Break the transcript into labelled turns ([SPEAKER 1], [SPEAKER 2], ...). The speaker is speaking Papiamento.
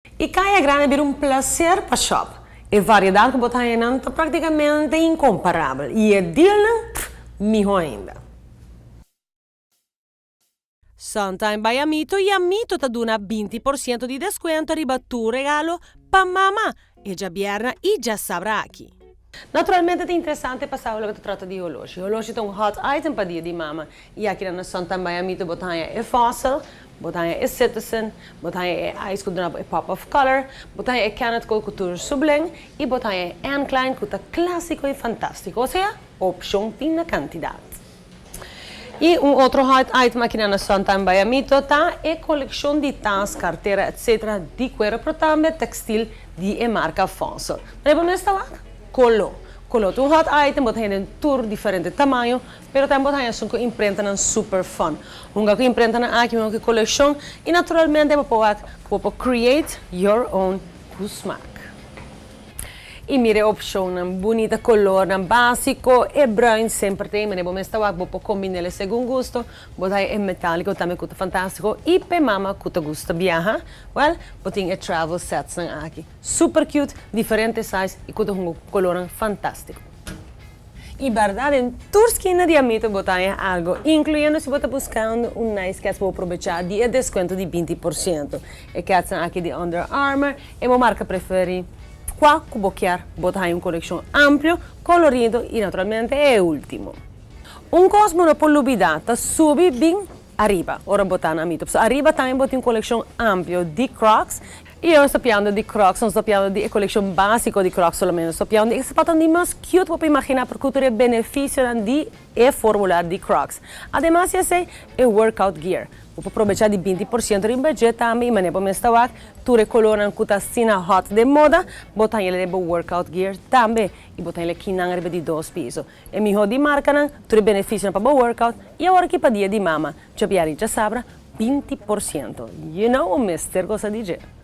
[SPEAKER 1] E Caya Grandi a bira un placer pa shop. E variedad cu bo ta haña nan ta practicamente incomparabel y e dealnan, pff, miho ainda. Suntime by Amito y Amito ta duna 20% di descuento riba tur regalo pa mama e djabierna y djasabra aki. Naturalmente ta interesante pa sa loke ta trata di holoshi. Holoshi ta un hot item pa Dia di Mama y aki na Suntime by Amito bo ta haña e Fossil, bo ta haña e Citizen, bo ta haña e Ice cu duna bo e pop of color, bo ta haña e Kenneth Cole cu tur su bling y bo ta haña e Anne Klein cu ta clasico y fantastico. Osea, opcion tin na cantidad. Y un otro hot item aki na Suntime by Amito ta e coleccion di tas, cartera etc. Di cuero pero tambe textil di e marca Fossil. Pero bo mester wak colo. Colo ta un hot item, bo ta hende den tur diferente tamaño, pero tambe bo ta haña esun cu imprentanan super fun. Hunga cu imprentanan aki, hunga cu e coleccion y naturalmente bo por wak cu bo por create your own cu smaak. Y mira e opcionnan, bunita colornan basico, e bruin semper ta ey, manera bo mes ta wak bo por combin'el segun gusto, bo ta haña e metalico tambe cu ta fantastico y p'e mama cu ta gusta biaha, well, bo tin e travel setsnan aki, super cute, diferente size y cu ta hunga cu colornan fantastico. Y berdad den tur skina di Amito bo ta haña algo, incluyendo si bo ta buscando un nice keds bo probecha di e descuento di 20%. E kedsnan aki di Under Armour, e bo marca preferi, cua cu bo kier, bo ta haña un coleccion amplio, colorido y naturalmente e ultimo. Un cos bo no por lubida ta subi bin ariba ora bo ta na Amito. Pasobra ariba tambe bo tin un coleccion amplio di Crocs. Y nos ta piando di Crocs, nos ta piando di e coleccion basico di Crocs solamente. Nos ta piando di e zapatonan di mas cute cu bo por imagina porque tur e beneficionan di e formula di Crocs. Ademas di esey, e workout gear. Bo por probecha di 20% riba dje tambe y manera bo mes ta wak tur e colornan cu ta asina hot den moda, bo ta haña den bo workout gear tambe y bo ta haña kinan riba di dos piso. E miho di marcanan, tur e beneficionan pa bo workout y awor aki pa Dia di Mama, djabièrnè djasabra, 20%. You know, mester gosa di dje.